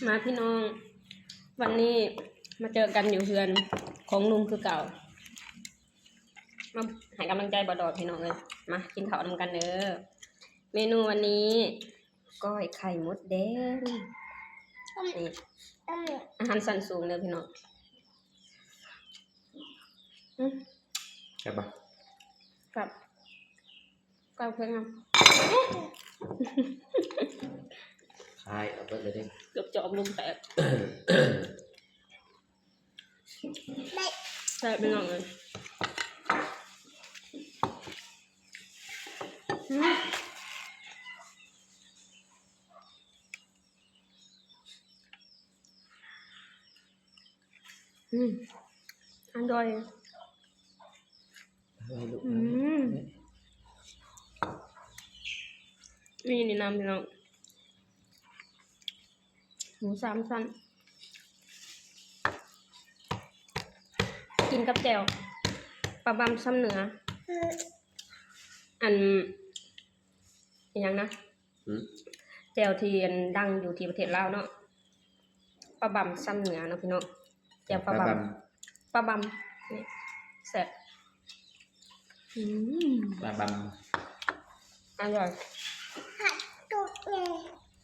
ມາພີ່ນ້ອງ ວັນນີ້ມາເຈີກັນຢູ່ເຮືອນຂອງລຸງຄືເກົ່າ ມາໃຫ້ກຳລັງໃຈບ່າວດອກພີ່ນ້ອງເອີຍ. ມາກິນເຂົ້ານຳກັນເດີ. ເມນູວັນນີ້ ກ້ອຍໄຂ່ມົດແດງ ນີ້ ອາຫານຊັ້ນສູງເດີພີ່ນ້ອງ. ອືມ ແຊບບໍ່? ແຊບ ກ້ອຍເພິ່ນນຳ ຄາຍເອົາເບິດເລີຍເດ້ ເກືອບຈອກລຸງແຕກ. ແຊບພີ່ນ້ອງເອີຍ. ອືມ ອະລ່ອຍ ອະລ່ອຍລູກ ອືມ ນີ້ ນີ້ນຳພີ່ນ້ອງ ໝູສາມຊັ້ນ ກິນກັບແຈ່ວ ປາບຳຊຳເໜືອ ອັນ ອີຫຍັງນະ? ຫືມ? ແຈ່ວທີ່ອັນດັງຢູ່ທີ່ປະເທດລາວເນາະ ປາບຳຊຳເໜືອເນາະພີ່ນ້ອງ ແຈ່ວປາບຳ ປາບຳ ປາບຳ ນີ້ ແຊບ ອືມ ປາບຳ ອະລ່ອຍ ຜັກຕຸກເລີຍ